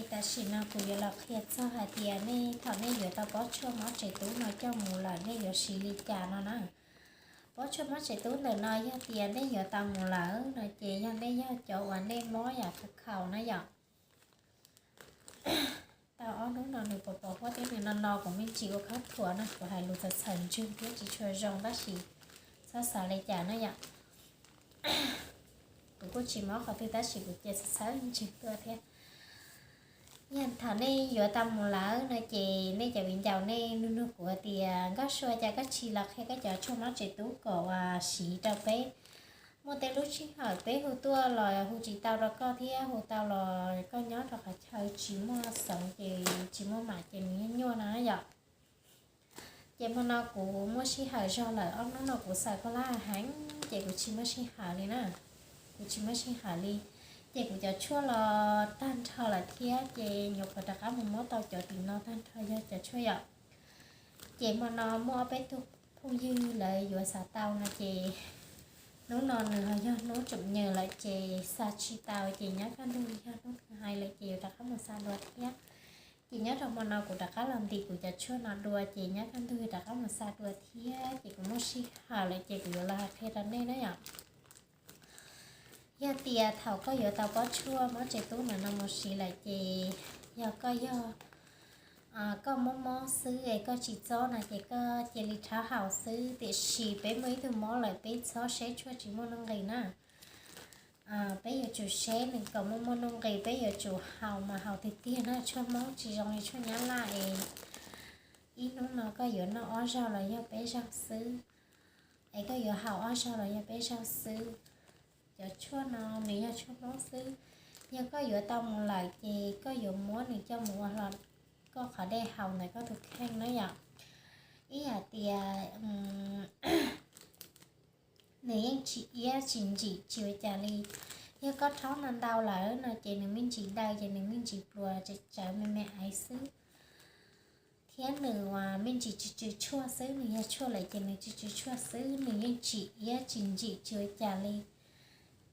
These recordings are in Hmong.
Tam sim no kuv yuav los qhia txog hais tias nej thaum nej yuav tau pob tshuaj mob tsev tub no coj mus lawm nej yuav siv li cas no na. Pob tshuaj mob tsev tub ntawm no yog tias nej yuav tau mus lawm no ces yog nej yog cov uas nej mob yam khaus khaus na yom. Tau ob hnub no nws pos pos huab thiab nws no no kuv me ntsis ua khaub thuas no kuv hais lus txawv txhawv ntswg thiab tsis tshua zoo tab sis txhob xav li cas na yom. Kuv kuj tsis mob qhov twg tab sis kuv cia txhawb ntswg tuaj thiab. Yog thaum nej yuav tau mus lawm no ces nej cov viv ncaus nej nug nug kuv tias Nkauj Sua, cas koj tsis los qhia koj cov tshuaj mob tsev tub kom uas siv rau peb. Muaj tej lub sij hawm peb hu tuaj los hu tsis tau rau koj thiab hu tau los koj nyob rau qhov chaw tsis muaj xoov ces tsis muaj mam ces nws nyuaj nyuaj no yom. Ces hmo no kuv muaj sij hawm zog lawm, ob hnub no kuv xaws khaub hlab heev ces kuv tsis muaj sij hawm li na. Kuv tsis muaj sij hawm li, ces kuv cov tshuaj los tag nrho lawm thiab ces nyuam qhuav rov qab mus muab tau cov tim no tag nrho yog cov tshuaj yom. Ces hmo no muaj ob peb tug phooj ywg lawv yuav xav tau no ces hnub no nws ho yog hnub tsoom nyem lawm ces xa tsis tau ces nyob kaj ntug yog hnub thawj hais lawm ces yuav rov qab mus xa dua thiab. Ces nyob rau hmo no kuv rov qab los ntim kuv cov tshuaj no dua ces nyob kaj ntug rov qab mus xa dua thiab ces kuv muaj sij hawm lawm ces kuv yuav los hais qhia rau nej na yom. Yog tias thaum koj yuav tau pob tshuaj mob tsev tub ntawm no mus siv lawm ces yog koj yog koj mob mob xwb es koj tsis txob no ces koj cia li rhaub haus xwb, tiam sis peb muaj ib tug mob lawm peb txhob seb tshuaj tsis muaj nuj nqis na. Peb yuav tsum seb nws kom muaj muaj nuj nqis, peb yuav tsum haus mas haus tiag tiag na, tshuaj Hmoob tsis zoo li tshuaj Nyab Laj es ib hnub no koj yuav noj ob zaug los yog peb zaug xwb, es koj yuav haus ob zaug los yog peb zaug xwb. Cov tshuaj no nws yog tshuaj Hmoob xwb, yog koj yuav tau mus lawm ces koj yuav muab nws coj mus ua hlo koj qhov dej haus ntawm koj tus kheej na yom. Ib yam tias nws yeej tsis iab tsis ntsim tsis ua cas li. Yog koj rhaub ntau ntau lawm no ces nws me ntsis daw ces nws me ntsis pluas tsawv me me aiv xwb, thiab nws me ntsis tsw tsw tshuaj xwb, nws yog tshuaj lawm ces nws tsw tsw tshuaj xwb, nws yeej tsis iab tsis ntsim tsis ua cas li.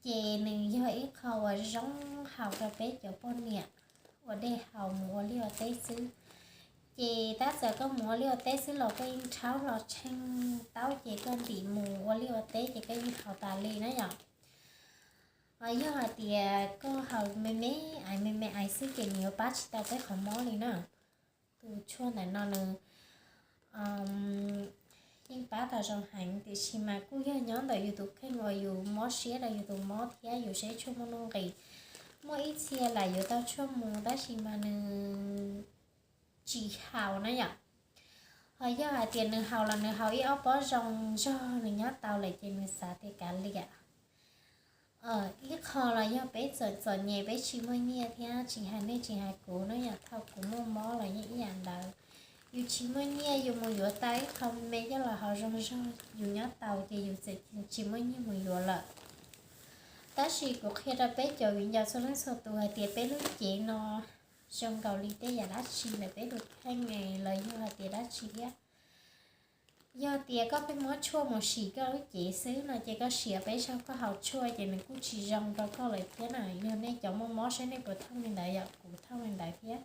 Ces nws yog ib qho uas zoo haus rau peb cov poj niam ua dej haus mus ua liaj ua teb xwb. Ces tab txawm koj mus ua liaj ua teb xwb los koj yeej rhaub hlo tsheej taub ces koj ntim mus ua liaj ua teb ces koj yeej haus tas li na yom. Yog hais tias koj haus me me aiv me me aiv xwb ces nws yuav pab tsis tau peb qhov mob li na. Tus tshuaj ntawm no nws yeej pab tau zoo heev tiam sis mas kuj yog nyob ntawm yus tus kheej uas yus mob siab rau yus tus mob thiab yus seb tshuaj muaj nuj nqis. Muaj ib txhia lam yuav tau tshuaj mus tab sis mas nws tsis haus na yom. Ho yog hais tias nws haus los nws haus ib ob pob zoo zog nws nyob tau lawm ces nws xav tias kav liam. Ib qho los yog peb txom txom nyem peb tsis muaj nyiaj thiab, tsis hais nej tsis hais kuv na yom, thaum kuv muaj mob los yeej ib yam ntawd. Yus tsis muaj nyiaj yus mus yuav tau ib qho me coj los haus zoo zog yus nyob tau ces yus txawm tsis muaj nyiaj mus yuav lawm. Tab sis kuv qhia rau peb cov viv ncaus txhua leej txhua tus hais tias peb lub cev no zoo nkaus li tej yam dab tsi ntawm peb tus kheej los yog hais tias dab tsi thiab. Yog tias koj pheej muab tshuaj mus sim koj lub cev xwb no ces koj sim peb zaug koj haus tshuaj ces nws kuj tsis zoo rau koj lawm thiab na. Yog nej cov muaj mob saib nej puas thooj li ntawd yom, kuv thooj li ntawd thiab.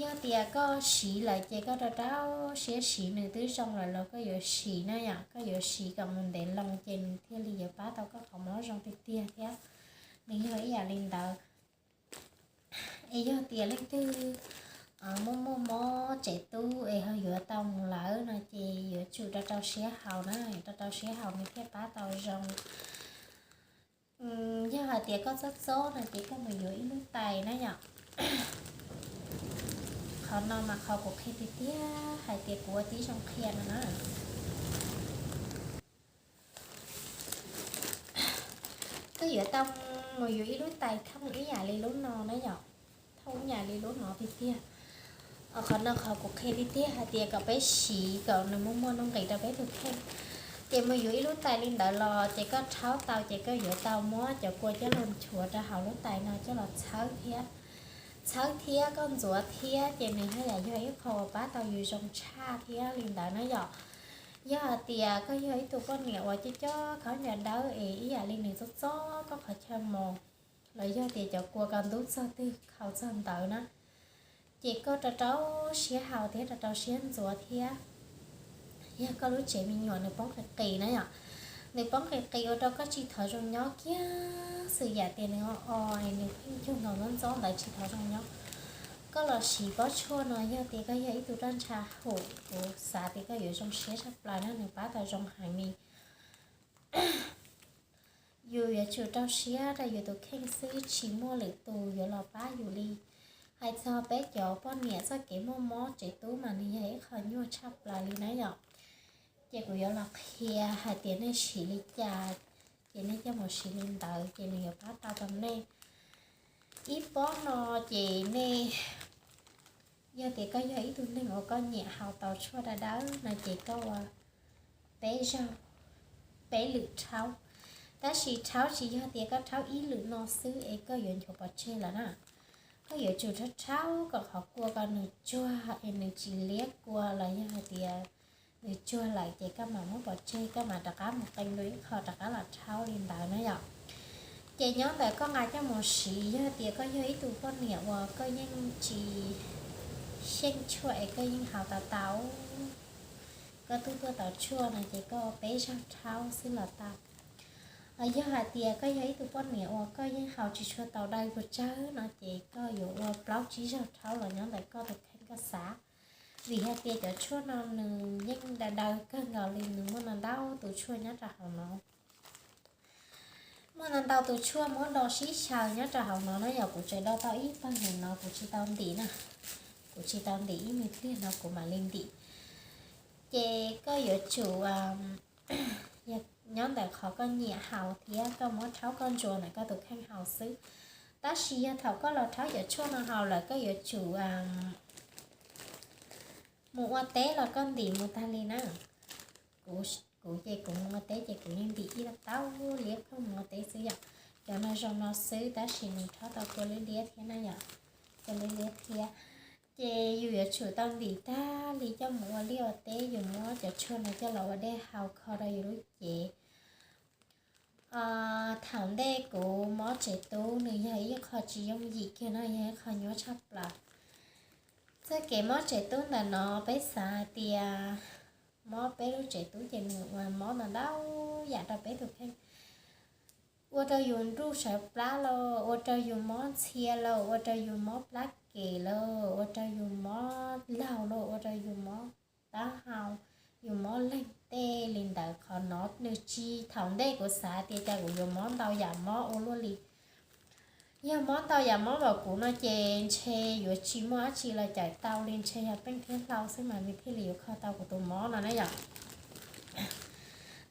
Yog tias koj siv lawm ces koj rau rau siab siv, nws twb zoo lawm los koj yuav siv na yom, koj yuav siv kom mus ntev loo ces nws thiaj li yuav pab tau koj qhov mob zoo tiag tiag thiab. Nws yog ib yam li ntawd. Es yog tias leej twg muaj muaj mob tsev tub es ho yuav tau mus lawm no ces yuav tsum rau rau siab haus na, rau rau siab haus nws thiaj pab tau zoo. Yog hais tias koj txob txob no ces koj mus yuav ib lub tais na yom. Qhov no mas qhov kuv qhia tiag tiag hais tias kuv ua tib zoo qhia no na. Koj yuav tau mus yuav ib lub tais thooj ib yam li lub no na yom, thooj ib yam li lub no tiag tiag. Qhov no qhov kuv qhia tiag tiag hais tias kom peb siv kom nws muaj muaj nuj nqis rau peb tus kheej. Ces mus yuav ib lub tais li ntawd los ces koj rhaub tau ces koj yuav tau muab cov kua coj los nchuav rau hauv lub tais no coj los txhawb thiab. Txhawb thiab koj ntxuav thiab ces nws haj yam yog ib qho uas pab tau yus zoo tshaj thiab li ntawd na yom. Yog hais tias koj yog ib tug poj niam uas coj coj khaub ncaws dawb es ib yam li nws txob txob koj qhov chaw mos, los yog tias cov kua ko ntub txog twg khaus txog ntawd na, ces koj rau rau siab haus thiab rau rau siab ntxuav thiab. Yog koj lub tsev me nyuam nws poob qis qis na yom, nws poob qis qis ua rau koj tsis thov zoo nyob kiag, xwm yam tias nws o o, nws pheej cug nkaus ntxob ntxob ntawd tsis thov zoo nyob. Koj los siv pob tshuaj no yog tias koj yog ib tug roj ntsha hum, kuv xav tias koj yuav zoo siab tshaj plaws na, nws pab tau zoo heev li. Yus yuav tsum rau siab rau yus tus kheej xwb, tsis muaj lwm tus yuav los pab yus li. Hais txog peb cov poj niam txoj kev muaj mob tsev tub mas nws yog ib qho nyuaj tshaj plaws li na yom. Ces kuv yuav los qhia hais tias nej siv li cas, ces nej coj mus siv li ntawd ces nws yuav pab tau rau nej. Ib pob no ces nej, yog tias koj yog ib tug neeg uas koj nyiam haus tau tshuaj dawb dawb no ces koj ua peb zaug, peb lwm rhaub. Tab sis rhaub tsis yog tias koj rhaub ib lwm no xwb es koj yuav nchuav pov tseg lawm na. Koj yuav tsum rhaub rhaub kom qhov kua ko nws tsuag es nws tsis liab kua los yog hais tias nws tsuag lawm ces koj mam muab pov tseg, koj mam rov qab mus qee dua ib qho rov qab los rhaub li ntawd na yom. Ces nyob ntawm koj nqa coj mus siv, yog tias koj yog ib tug poj niam uas koj yeej tsis xyeej tshuaj es koj yeej haus tau tau, koj twb tuaj tau tshuaj no ces koj peb zaug rhaub xwb los tau. Yog hais tias koj yog ib tug poj niam uas koj yeej haus tsis tshua tau daws puas tsawg no ces koj yuav ua plaub tsib zaug rhaub los nyob ntawm koj tus kheej koj xav. Vim hais tias cov tshuaj no nws yeej daws daws kawg nkaus li, nws muaj ntau ntau tus tshuaj nyob rau hauv no. Muaj ntau ntau tus tshuaj muab do sib xyaw nyob rau hauv no na yom. Kuv tseem do tau ib pawg ntawm no kuv tsis tau ntim na, kuv tsis tau ntim, ib me pliag no kuv mam li ntim. Ces koj yuav tsum nyob ntawm qhov koj nyiam haus thiab koj muab rhaub koj ntsuas ntawm koj tus kheej haus xwb. Tab sis yog thaum koj los rhaub cov tshuaj no haus lawm koj yuav tsum mus ua teb los koj ntim mus tag li na. Kuv, kuv ces kuv mus ua teb ces kuv yeej ntim ib taub liab ploog mus ua teb xwb yom. Cov no zoo no xwb tab sis nws rhaub tau kua liab liab thiab na yom, kua liab liab thiab. Ces yus yuav tsum tau ntim tag li coj mus ua liaj ua teb, yus muab cov tshuaj no coj los ua dej haus kho rau yus lub cev. Thaum ntej kuv mob tsev tub nws yog ib qho tsis yooj yim kiag no, yog ib qho nyuaj tshaj plaws. Txoj kev mob tsev tub ntawm no peb xav hais tias mob peb lub tsev tub ces nws ua mob ntau ntau yam rau peb tus kheej. Ua rau yus nruj sawv plab lauj, ua rau yus mob ntxhia lauj, ua rau yus mob plab kem lauj, ua rau yus mob laug lauj, ua rau yus mob taub hau, yus mob leeg tej li ntawd. Qhov no nws tsis, thaum ntej kuv xav tias cas kuv yuav mob ntau yam mob ua luaj li. Yog mob ntau yam mob npaum kuv no ces ntshe yuav tsis muaj dab tsi los cawm tau li, ntshe yog peej thiab hlau xwb mas nws thiaj li yuav kho tau kuv tus mob no na yom.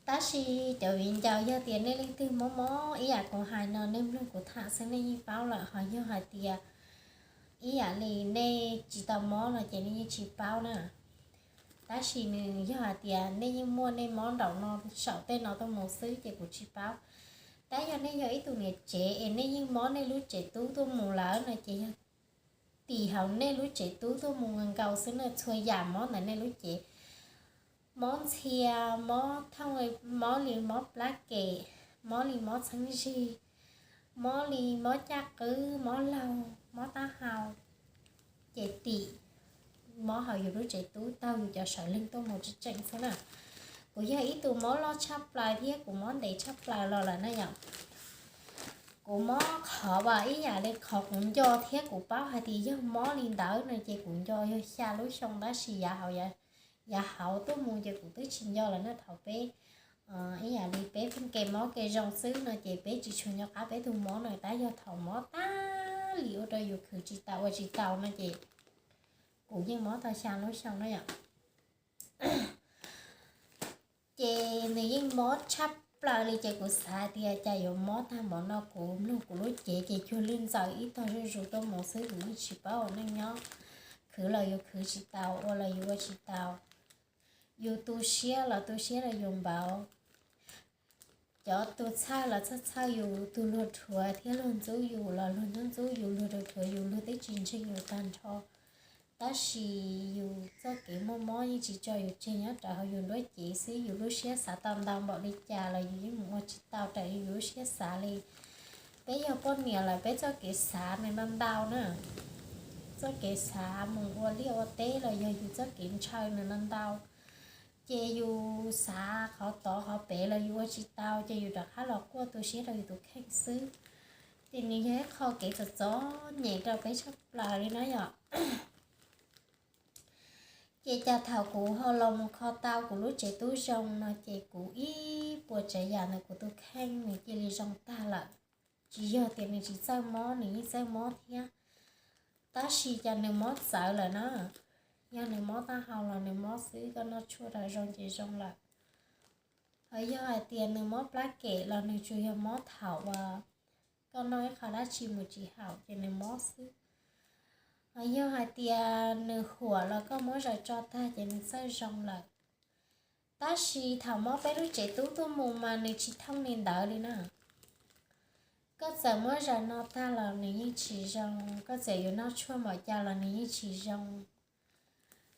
Tab sis cov viv ncaus, yog tias nej leej twg mob mob ib yam kuv hais no, nej mloog kuv tham xwb nej yeej paub lawm. Ho yog hais tias ib yam li nej tsis tau mob no ces nej yeej tsis paub na. Tab sis nws yog hais tias nej yeej muaj nej mob nraum no saum tej no tuaj mus xwb ces kuv tsis paub. Tab yog nej yog ib tug niam tsev es nej yeej mob nej lub tsev tub tuaj mus lawm no ces yog tim hauv nej lub tsev tub tuaj mus nkaus xwb na, txhua yam mob ntawm nej lub cev. Mob ntxhia, mob thooj, mob li mob plab kem, mob li mob txheeb zig, mob li mob caj qwb, mob laug, mob taub hau, ces tim mob hauv yus lub tsev tub taug yus cov sawv leeg tuaj mus tseem tseem xwb na. Kuv yog ib tug mob loj tshaj plaws thiab kuv mob ntev tshaj plaws los lawm na yom. Kuv mob qhov uas ib yam li qhov kuv nco thiab kuv paub hais tias yog mob li ntawd no ces kuv nco yog xya lub xyoo, tab sis yav hauv, yav hauv tuaj mus ces kuv twb tsis nco lawm na. Thaum peb ib yam li peb pheej kev mob kev zoo xwb no ces peb tsis tshua nco qab peb tus mob na, tab yog thaum mob tag li ua rau yus khwv tsis tau ua tsis tau no ces kuv yeej mob tau xya lub xyoo na yom. Ces nws yeej mob tshaj plaws li ces kuv xav tias cas yuav mob tag npaum no, kuv mloog kuv lub cev ces cuag lwj ntxaws ib tog zuj zus tuaj mus xwb, kuv yeej tsis paub ua neej nyob. Khwv los yus khwv tsis tau, ua los yus ua tsis tau. Yus tu siab los tu siab rau yus npaum. Cov tus txhawj los txhawj txhawj yus, tus luag rhuav thiab luag ntxub yus los luag ntxub ntxub yus, luag rhuav rhuav yus, luag twb tsis ntseeg yus tag nrho. Tab sis yus txoj kev muaj mob yeej tsis tso yus tseg, nyob rau hauv yus nruab cev xwb. Yus lub siab xav tau ntau npaum li cas los yus yeej mus ua tsis tau raws yus lub siab xav li. peb yog poj niam lawm peb txoj kev xav nws ntau ntau na. Txoj kev xav mus ua liaj ua teb los yog yus txoj kev ntshaw nws ntau ntau. Ces yus xav qhov tod qhov pem los yus ua tsis tau, ces yus rov qab los quaj tu siab rau yus tus kheej xwb. Ces nws yog ib qho kev txom txom nyem rau peb tshaj plaws li na yom. Ces cas thaum kuv ho los mus kho tau kuv lub tsev tub zoo no ces kuv ib puas tsav yam ntawm kuv tus kheej nws cia li zoo tag lawm. Tsis yog tias nws tsis txawj mob, nws yeej txawj mob thiab, tab sis cas nws mob txawv lawm na. Yog nws mob taub hau los nws mob xwb, koj noj tshuaj rau zoo ces zoo lawm. Hos yog hais tias nws mob plab kem los nws tsuas yog mob thaum uas koj noj ib qho dab tsi mus tsis haum ces nws mob xwb. Hos yog hais tias nws huam los koj muab zaws tso tag ces nws txawj zoo lawm. Tab sis thaum mob peb lub tsev tub tuaj mus mas nws tsis thooj li ntawd li na. Koj txawm muab zaws no tag los nws yeej tsis zoo, koj txawm yuav noj tshuaj npaum cas los nws yeej tsis zoo.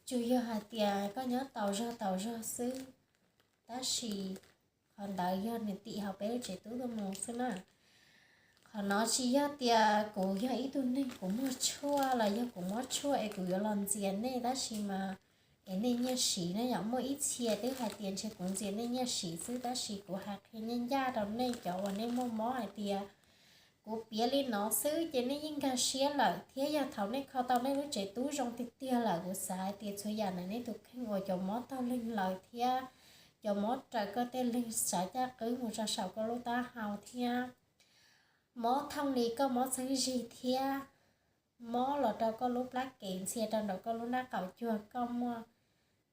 Tsuas yog hais tias koj nyob tau zog tau zog xwb, tab sis qhov ntawd yog nws tim hauv peb lub tsev tub tuaj mus xwb na. Qhov no tsis yog tias kuv yog ib tug neeg kuv muag tshuaj los yog kuv muab tshuaj es kuv yuav los ntxias nej, tab sis mas es nej nyiaj siv na yom. Muaj ib txhia twb hais tias ntshe kuv ntxias nej nyiaj siv xwb, tab sis kuv hais qhia ncaj ncaj rau nej cov uas nej muaj mob hais tias kuv piav li no xwb ces nej yeej nkag siab lawm, thiab yog thaum nej kho tau nej lub tsev tub zoo tiag tiag lawm kuv xav hais tias txhua yam ntawm nej tus kheej uas cov mob taug leeg lawm thiab cov mob raws koj tej leeg xav caj qwb mus rau saum koj lub taub hau thiab mob thooj li koj mob txheeb zig thiab mob los rau koj lub plab kem ntxhia rau nraum koj lub nrab qaum cuag koj muaj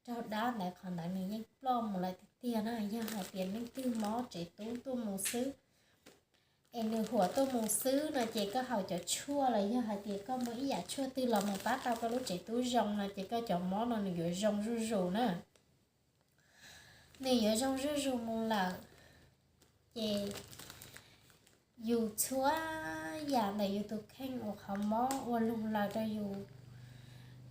raug dab ntawd, qhov ntawd nws yeej ploj mus lawm tiag tiag na. Yog hais tias leej twg mob tsev tub tuaj mus xwb es nws huam tuaj mus xwb no ces koj haus cov tshuaj los yog hais tias koj muaj ib yam tshuaj twg los mus pab tau koj lub tsev tub zoo no ces koj cov mob no nws yuav zoo zuj zus na. Nws yuav zoo zuj zus mus lawm ces yus txhua yam ntawm yus tus kheej uas qhov mob ua lug laws rau yus,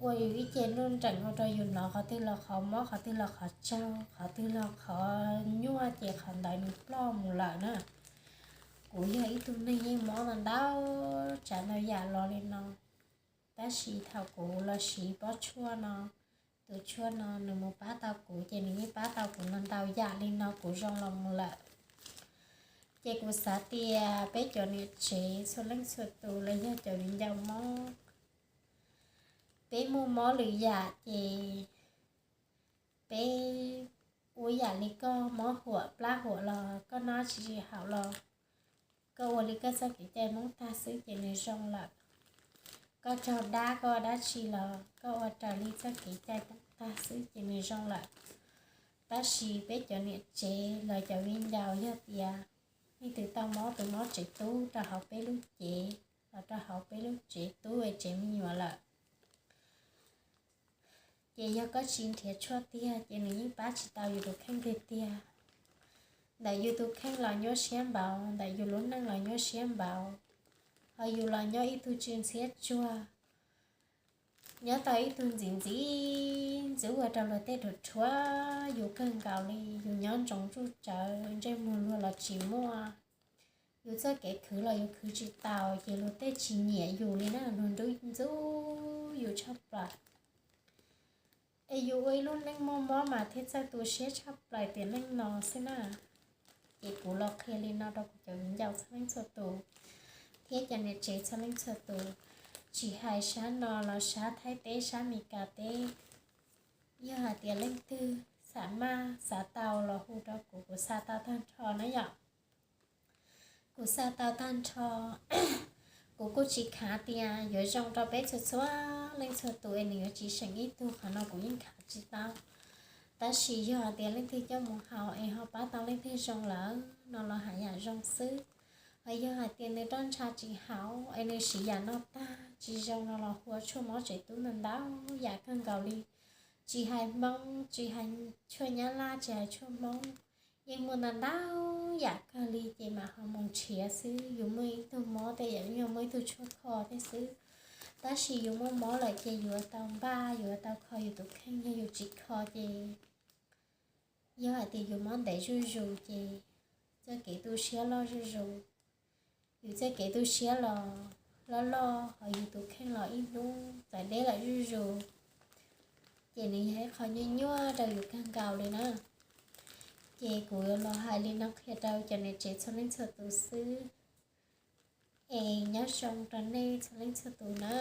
ua yus ib ce nruj nreem ua rau yus hnov qhov twg los qhov mob, qhov twg los qhov tsaug, qhov twg los qhov nyuaj ces qhov ntawd nws ploj mus lawm na. Kuv yog ib tug neeg yeej mob ntau ntau tsav ntau yam los li no, tab sis thaum kuv los siv pob tshuaj no, tus tshuaj no nws mus pab tau kuv ces nws yeej pab tau kuv ntau ntau yam li no kuv zoo los mus lawm. Ces kuv xav tias peb cov niam tsev txhua leej txhua tus los yog cov viv ncaus mob, peb muaj mob lwm yam ces peb ua yam li koj mob huam plab huam los koj noj tsis tsis haum los koj ua li koj txoj kev cai Hmoob tag xwb ces nws zoo lawm. Koj raug dab koj ua dab tsi los koj ua raws li txoj kev cai Hmoob tag xwb ces nws zoo lawm. Tab sis peb cov niam tsev los cov viv ncaus yog tias leej twg tau mob tus mob tsev tub rau hauv peb lub cev los rau hauv peb lub tsev tub es tsev me nyuam lawm ces yog koj tsis nrhiav tshuaj tiag ces nws yeej pab tsis tau yus tus kheej tiag tiag. Ntawm yus tus kheej los nyuaj siab npaum, ntawm yus lub neej los nyuaj siab npaum, ho yus los nyob ib tug tsw ntxhiab tsuag, nyob tau ib tug ntxim ntxim ntxub ua rau luag tej rhuav rhuav yus kawg nkaus li, yus nyob ntsoov tsuj tsawv ntsej muag luag los tsis muaj, yus txoj kev khwv los yus khwv tsis tau ces luag tej tsis nyiam yus li na, luag nrub ntxub yus tshaj plaws. Es yus ua ib lub neej muaj mob mas thiaj txawj tu siab tshaj plaws tiam neej no xwb na. Ces kuv los qhia li no rau kuv cov viv ncaus txhua leej txhua tus, thiab cov niam tsev txhua leej txhua tus, tsis hais sab no los sab Thaib teb sab Meskas teb, yog hais tias leej twg xav maj xav tau los hu rau kuv, kuv xa tau tag nrho na yom. Kuv xa tau tag nrho. Kuv kuj tsis khav tias yuav zoo rau peb txhua txhua leej txhua tus es nws yuav tsis seem ib tug, qhov no kuv yeej khav tsis tau. Tab sis yog hais tias leej twg coj mus haus es ho pab tau leej twg zoo lawm no los haj yam zoo xwb. Hos yog hais tias nws roj ntsha tsis haum es nws siv yam no tag tsis zoo no los hu ua tshuaj mob tsev tub ntau ntau yam kawg nkaus li. Tsis hais Hmoob, tsis hais tshuaj Nyab Laj, tsis hais tshuaj Hmoob, yeej muaj ntau ntau yam kawg li ces mam ho mus nrhiav xwb. Yus muaj ib tug mob tej yam yog muaj ib tug tshuaj kho thiab xwb. Tab sis yus muaj mob lawm ces yus yuav tau npaj, yus yuav tau kho yus tus kheej, yog yus tsis kho ces yog hais tias yus mob ntev zuj zus ces txoj kev tu siab loj zuj zus. Yus txoj kev tu siab los loj loj, ho yus tus kheej los ib hnub txawm deb lawm zuj zus, ces nws yog ib qho nyuaj nyuaj rau yus kawg nkaus li na. Ces kuv yuav los hais li no qhia rau cov niam tsev txhua leej txhua tus xwb. Es nyob zoo rau nej txhua leej txhua tus na.